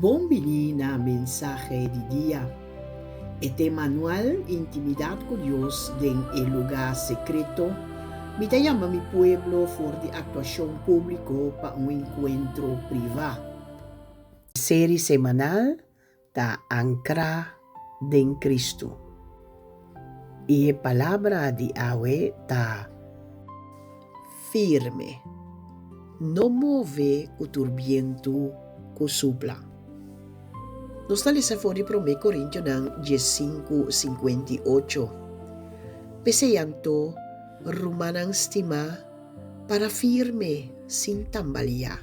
Bon bini na Mensahe di Dia. E tema anual Intimidat ku Dios den e Lugá Sekreto. Mi ta yama mi pueblo for di aktuashon públiko pa un enkuentro privá. Seri semanal ta ankrá den Kristu. I e palabra di awe ta firme, no move ku tur bientu ku supla. Nos ta lesa for di Promé Korintionan diesinku sinkuentiocho, P'esei anto, rumannan stimá, para firme sin tambaliá.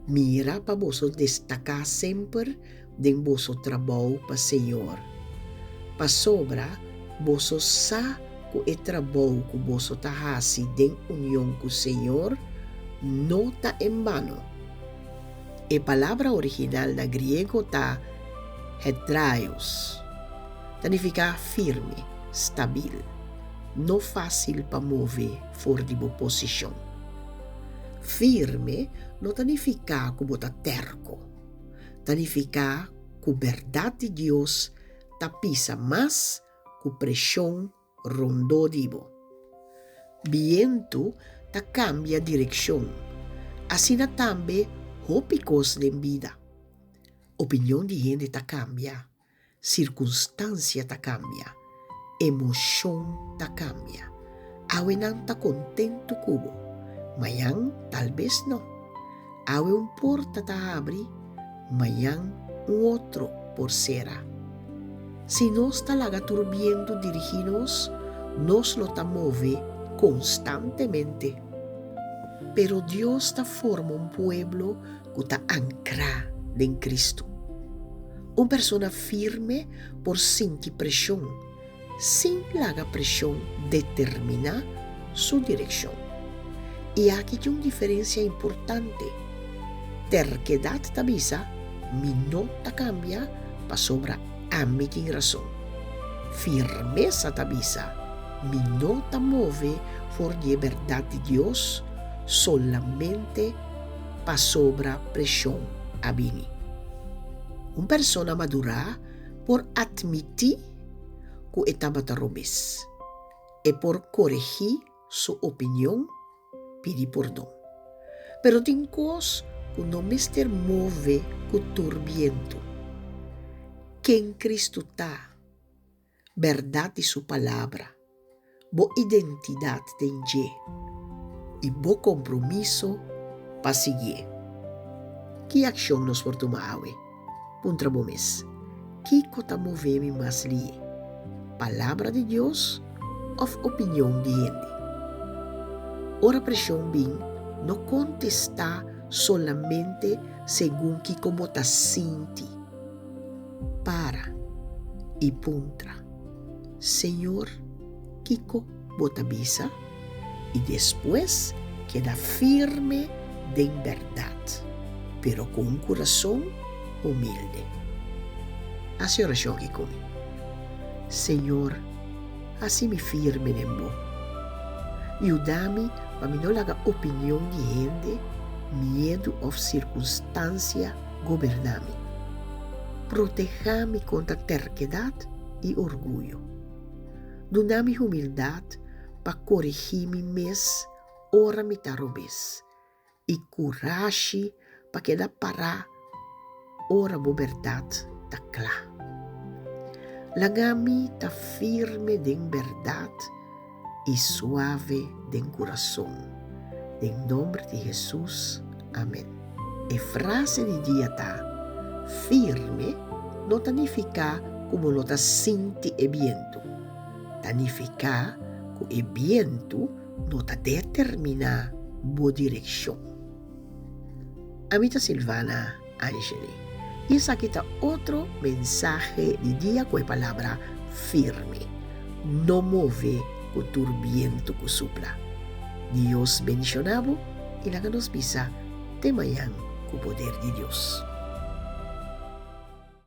Mira pa boso destaká semper den boso trabou pa Señor, pasobra boso sa ku e trabou ku boso ta hasi den union ku Señor no ta en bano. E palabra original na griego ta hedraios, ta nifiká firme, stabil, no fásil pa move for di bo posishon. Firme no ta nifiká ku bo ta tèrko. Ta nifiká ku bèrdat di Dios ta pisa mas ku preshon rondó di bo. Bientu ta kambia direkshon, asina tambe hopi kos den bida. Opinion di hende ta kambia, sirkunstansia ta kambia, emoshon ta kambia. Awe nan ta kontentu ku bo, mañan talbes no. Awe un porta ta habri, mañan un otro por sera. Si nos ta laga tur bientu dirigí nos, nos lo ta move konstantemente. Pero Dios ta forma un pueblo ku ta ankrá den Kristu. Un persona firme por sinti preshon sin laga preshon determiná su direkshon. I aki tin un diferensia importante. Terkedat ta bisa, Mi no ta kambia pasobra ami tin rason. Firmesa ta bisa, Mi no ta move for di e bèrdat di Dios solamente pasobra preshon a bini. Un persona madurá por atmití ku e tabata robes. E por koregí su opinion, pidi pordon. Pero tin kos ku no mester move ku tur bientu. Ken Kristu ta? Bèrdat di su Palabra, bo identidat den dje i bo kompromiso pa siguié. Ki akshon nos por tuma awe? Puntra bo mes, Kiko ta move mi mas lié, Palabra di Dios òf opinion di hende? Ora preshon bin, no kontestá solamente segun kiko bo ta sinti. Para i puntra, Señor, kiko bo ta bisa? I despues keda firme den bèrdat, pero ku un kurason humilde. Hasi orashon aki ku mi. Señor, hasi mi firme den bo. Yuda mi pa mi no laga opinion di hende, miedu òf sirkunstansia goberná mi. Protehá mi kontra terkedat i orguyo. Duna mi humildat pa korigí mi mes ora mi ta robes i kurashi pa keda pará ora bo bèrdat ta kla. Laga mi ta firme den bèrdat i suave den kurason. Den nomber di Hesus, amen. E frase di dia ta, Firme no ta nifiká ku bo no ta sinti e bientu. Ta nifiká ku e bientu no ta determiná bo direkshon. Ami ta Silvana Angeli i esaki ta otro mensahe di dia ku e palabra firme. No move ku tur bientu ku supla. Dios bendishoná bo i laga nos bisa te mañan ku poder di Dios.